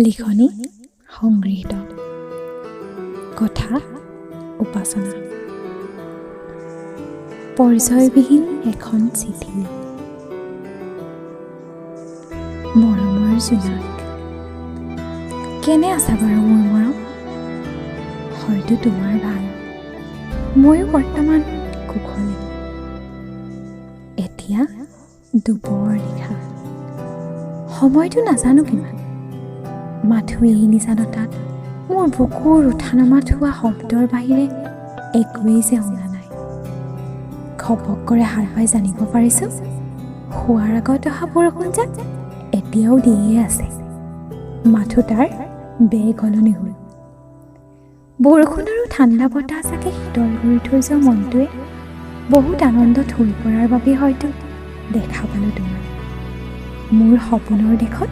লিখনি সংগৃহীত। কথা উপাসনা। পৰিচয়বিহীন এখন চিঠি। মৰমৰ জোনাক, কেনে আছা বাৰু মোৰ মৰম? হয়তো তোমাৰ ভাল, ময়ো বৰ্তমান কুশলী। এতিয়া দুপৰ নিশা, সময়টো নাজানো কিমান, মাথো এই নিজানতাত মোৰ বুকুৰ উঠা নমাত হোৱা শব্দৰ বাহিৰে একোৱেই যে শুনা নাই। ঘপক কৰে সাৰ পাই জানিব পাৰিছোঁ, শোৱাৰ আগত অহা বৰষুণজাক এতিয়াও দিয়ে আছে, মাথো তাৰ বেগ সলনি হ'ল। বৰষুণ আৰু ঠাণ্ডা বতাহ জাকে শীতল কৰি থৈ যোৱা মনটোৱে বহুত আনন্দত হৈ পৰাৰ বাবে হয়তো দেখা পালোঁ তোমাক। মোৰ সপোনৰ দেশত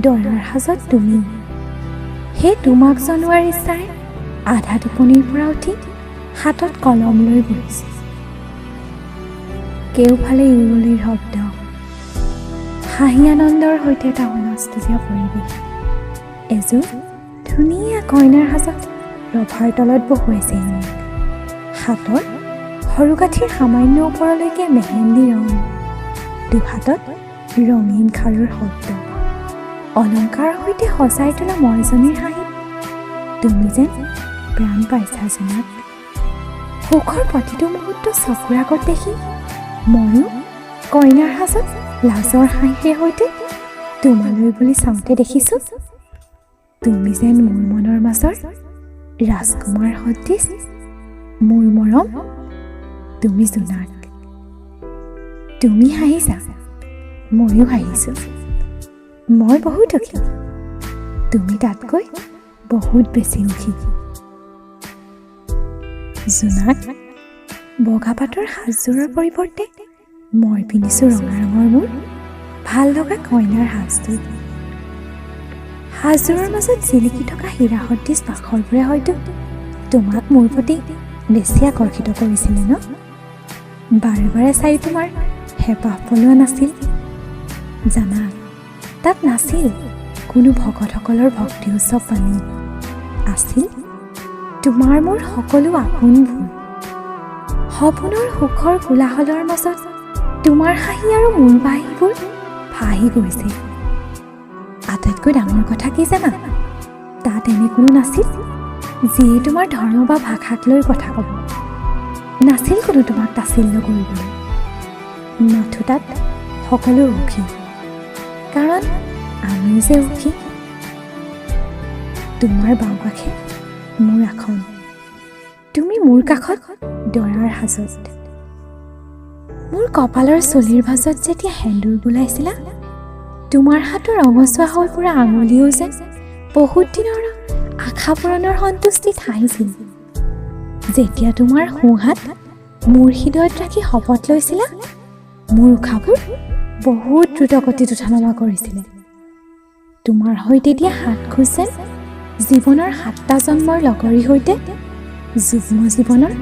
দৰাৰ সাজত তুমি। সেই তোমাক জনোৱাৰ ইচ্ছাৰে আধা টোপনিৰ পৰা উঠি হাতত কলম লৈ বহিছোঁ। কেওফালে উৰুলিৰ শব্দ, হাঁহি আনন্দৰ সৈতে এটা হুলস্থুলীয়া পৰিৱেশ। এযোৰ ধুনীয়া কইনাৰ সাজত ৰভাৰ তলত বহুৱাইছে মোক। হাতৰ সৰুগাঁঠিৰ সামান্য ওপৰলৈকে মেহেন্দি ৰং, দুহাতত ৰঙীন খাৰুৰ শব্দ, অলংকাৰৰ সৈতে সজাই তোলা মইজনীৰ হাঁহিত তুমি যেন প্ৰাণ পাইছা জোনাক। সুখৰ প্ৰতিটো মুহূৰ্ত চকুৰ আগত দেখি ময়ো কইনাৰ সাজত লাজৰ হাঁহিৰে সৈতে তোমালৈ বুলি চাওঁতে দেখিছোঁ, তুমি যেন মোৰ মনৰ মাজৰ ৰাজকুমাৰ সদৃশ, মোৰ মৰম তুমি জোনাক। তুমি হাঁহিছা, ময়ো হাঁহিছোঁ। মই বহুত সুখী, তুমি তাতকৈ বহুত বেছি সুখী। জোনাক, বগা পাটৰ সাজযোৰৰ পৰিৱৰ্তে মই পিন্ধিছোঁ ৰঙা ৰঙৰ মোৰ ভাল লগা কইনাৰ সাজযোৰ। সাজযোৰৰ মাজত জিলিকি থকা হীৰা সদৃশ পাখৰবোৰে হয়তো তোমাক মোৰ প্ৰতি বেছি আকৰ্ষিত কৰিছিলে ন? বাৰে বাৰে চাই তোমাৰ হেঁপাহ পলোৱা নাছিল। জানা, তাত নাছিল কোনো ভকতসকলৰ ভক্তি উৎসৱ পানী, আছিল তোমাৰ মোৰ সকলো আপোনবোৰ। সপোনৰ সুখৰ কোলাহলৰ মাজত তোমাৰ হাঁহি আৰু মোৰ বাঁহীবোৰ ভাহি গৈছে। আটাইতকৈ ডাঙৰ কথা কি জানা? তাত এনে কোনো নাছিল যিয়ে তোমাৰ ধৰ্ম বা ভাষাক লৈ কথা ক'ব, নাছিল কোনো তোমাক তাচ্ছিল্য কৰিবলৈ। মাথো তাত সকলো সুখী, কাৰণ আমিও যে সুখী। তোমাৰ বাওঁকাষে মোৰ আসন, তুমি মোৰ কাষত দৰাৰ সাজত। মোৰ কপালৰ চুলিৰ ভাঁজত যেতিয়া সেন্দুৰ বোলাইছিলা, তোমাৰ হাতৰ ৰঙচুৱা হৈ পৰা আঙুলিও যেন বহুত দিনৰ আশা পূৰণৰ সন্তুষ্টিত হাঁহিছিল। যেতিয়া তোমাৰ সোঁহাত মোৰ হৃদয়ত ৰাখি শপত লৈছিলা, মোৰ উশাহবোৰ বহুত দ্ৰুতগতিত উঠা নমা কৰিছিলে। তোমাৰ সৈতে দিয়া সাত খোজ যেন জীৱনৰ সাতটা জন্মৰ লগৰীৰ সৈতে যুগ্ম জীৱনৰ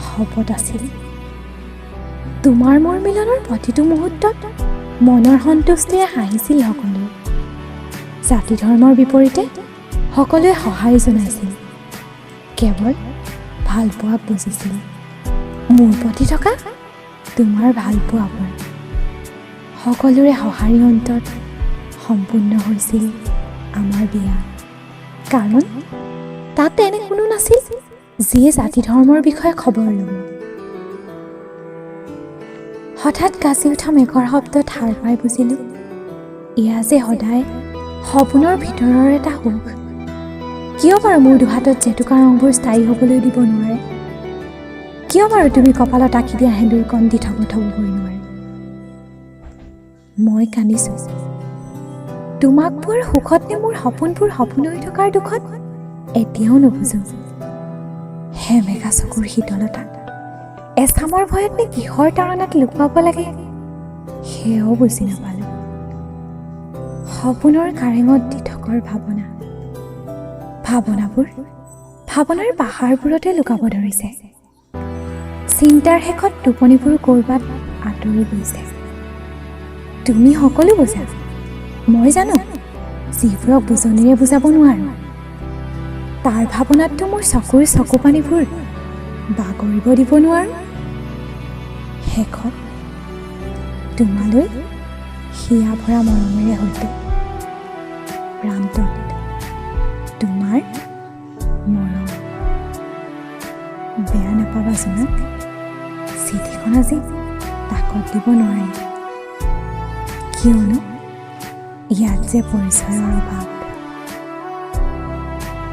শপত আছিল। তোমাৰ মোৰ মিলনৰ প্ৰতিটো মুহূৰ্তত মনৰ সন্তুষ্টিৰে হাঁহিছিল সকলোৱে। জাতি ধৰ্মৰ বিপৰীতে সকলোৱে সঁহাৰি জনাইছিল, কেৱল ভালপোৱাক বুজিছিল, মোৰ প্ৰতি থকা তোমাৰ ভালপোৱাবোৰ। সকলোৰে সঁহাৰি অন্তত সম্পূৰ্ণ হৈছিল আমাৰ বিয়া, কাৰণ তাত এনে কোনো নাছিল যিয়ে জাতি ধৰ্মৰ বিষয়ে খবৰ ল'ব। হঠাৎ গাজি উঠা মেঘৰ শব্দত সাৰ পাই বুজিলোঁ, এয়া যে সদায় সপোনৰ ভিতৰৰ এটা সুখ। কিয় বাৰু মোৰ দুহাতত জেতুকা ৰংবোৰ স্থায়ী হ'বলৈ দিব নোৱাৰে? কিয় বাৰু তুমি কপালত আঁকি দিয়া সেন্দুৰকণ দি থব থবগৈ নোৱাৰে? মই কান্দিছোঁ তোমাক পোৱাৰ সুখত নে মোৰ সপোনবোৰ সপোন হৈ থকাৰ দুখত, এতিয়াও নুবুজো। সেমেকা চকুৰ শীতলতা এচামৰ ভয়ত নে কিহৰ তাড়নাত লুকুৱাব লাগে, সেয়াও বুজি নাপালোঁ। সপোনৰ কাৰেঙত দিঠকৰ ভাৱনা, ভাৱনাবোৰ ভাৱনাৰ পাহাৰবোৰতে লুকাব ধৰিছে। চিন্তাৰ শেষত টোপনিবোৰ ক'ৰবাত আঁতৰি গৈছে। তুমি সকলো বুজা, মই জানো। যিবোৰক বুজনিৰে বুজাব নোৱাৰোঁ, তাৰ ভাৱনাততো মোৰ চকুৰ চকুপানীবোৰ বাগৰিব দিব নোৱাৰোঁ। শেষত তোমালৈ হিয়া ভৰা মৰমেৰে সৈতে প্ৰান্তত তোমাৰ মৰম। বেয়া নাপাবা জোনাক, চিঠিখন আজি ডাকত দিব নোৱাৰিম, কিয়নো ইয়াত যে পৰিচয়ৰ অভাৱ।